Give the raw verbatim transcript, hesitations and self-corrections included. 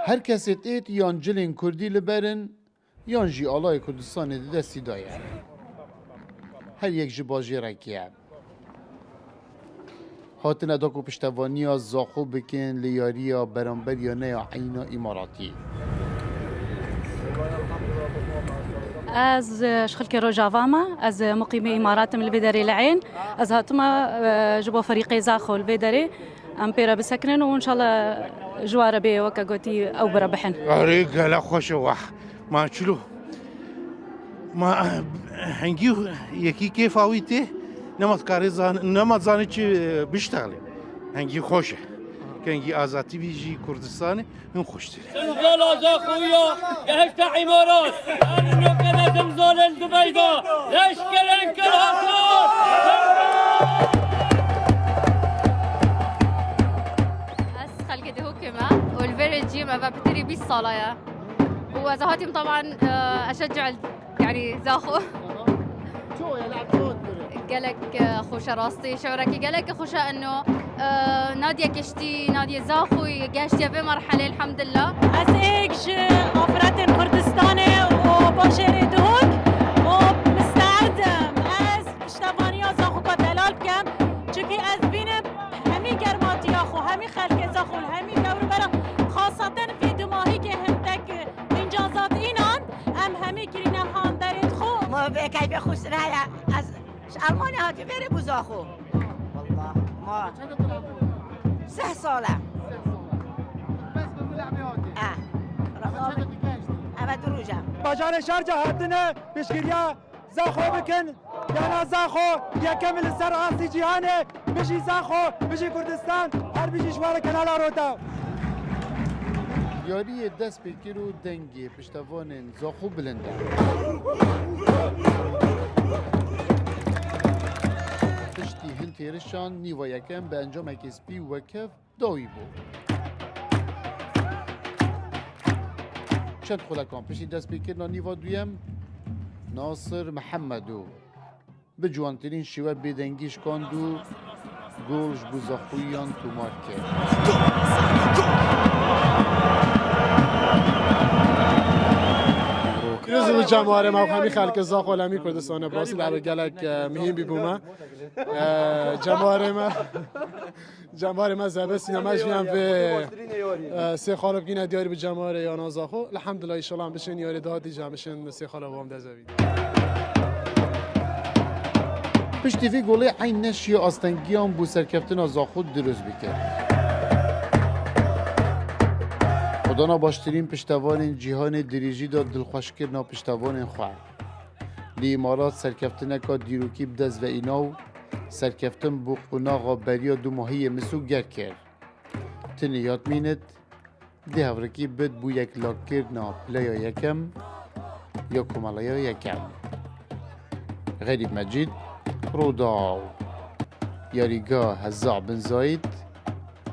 Her kesê têt yan cilên kurdî li ber in, yan jî alayê Kurdistanê di destî de ye. Her yek ji bajêrekê ye. Hatine da ku piştevaniya Zaxo bikin li yariya beramber ya neya eyna Îmaratî. Ez, e, ji xelkê Rojava me. Ez, e, muqîmê Îmarat im, li vê derê li Eyn. Ez hatime, e, ji bo ferîqê Zaxo li vê derê. Em pê re bisekinin û înşallah ji wa re bê, weke gotî, ew bi re bihin. Erê, gelek xweş e, wah. Ma çilo. Ma hengî yekî kêfa wî tê, nema dikarê zan-, nema zanî çi, e, biştexlê. Hengî xweş e. Kengî azatî bî jî Kurdistanê, hin xweştir e. Zimzala Zaxoya gehişte Îmarat. Her nokede zimzalên Dubey de leşkerên kir hatin. Ez xelkê Dihokê me û li vê re ciyê me ve pitirî bîst sala ye. û ez hatim taban, e, eşecci, yani, Zaxo. Gelek, e, xweş e rastî, şewerekî gelek xweş e eno, e, nadiye kiştî, nadiye Zaxoyî, gehiştiye vê merhelê, elhamdulillah. Ez êk ji afiretên Kurdistanê û bajêrê Duhok û misteed im. Ez piştevaniya Zaxoka delal bikim, çunkî ez bînim hemî germatiya xwe, hemî xelkê Zaxo, hemî dewrûbera, xaseten vî dumahîkê hindek încazat înan, em hemî kirîne handerê xwe. Ma vê keyfê xweştir heye. Ez ji Almanya hatî vêrê bû Zaxo. Wallah. Ma seh sal e. Eh. Eve du roj e. Bajarê Şarja hatine piştgiriya Zaxo bikin, yana Zaxo yekem li ser astî cîhanê, bijî Zaxo, bijî Kurdistan, her bijî ji we re kanala Rota. Yariyê dest pê kir û dengê piştevanên Zaxo bilind e. Piştî hin têrişan nîva yekem bi encamekê spî û wekev dawî bû. Çend xulekan piştî destpêkirina nîva duyem, Nasir Mihemedo bi ciwantirîn şêwe bêdengî şikand û gol ji bo Zaxoyiyan tomar kir. Pîroz bû cemawerê me û hemî xelkê Zaxo li hemî Kurdistanê. Bi rastî de ev gelek, e, mihîm bî bo me. E, cemawerê me. Cemawerê me zebe sînema jî em vê, e, sê xalo bikîne diyarî bi cemawerê yana Zaxo. Elhamdulillah, înşallah em bişên yarê dahatî jî em bişên sê xalo wan dezevî. Piştî vî golê Eyn neşiya astengiyan bo serkeftina Zaxo dirust bike. Xwedana baştirîn piştevanên cîhanê dirêjî da dilxweşkirina piştevanên xwe. Li Îmarat serkeftineka dîrokî bi dest ve îna û serkeftin bo qonaxa beriya dumahiyê Miso ger kir. Tinê yad mînit, dê hevrikî bid bo yeklakirina pileya yekem ya Komeleya Yekem. Xerîb Mecîd, Rûdaw, Yarîga Heza Bin Zayîd,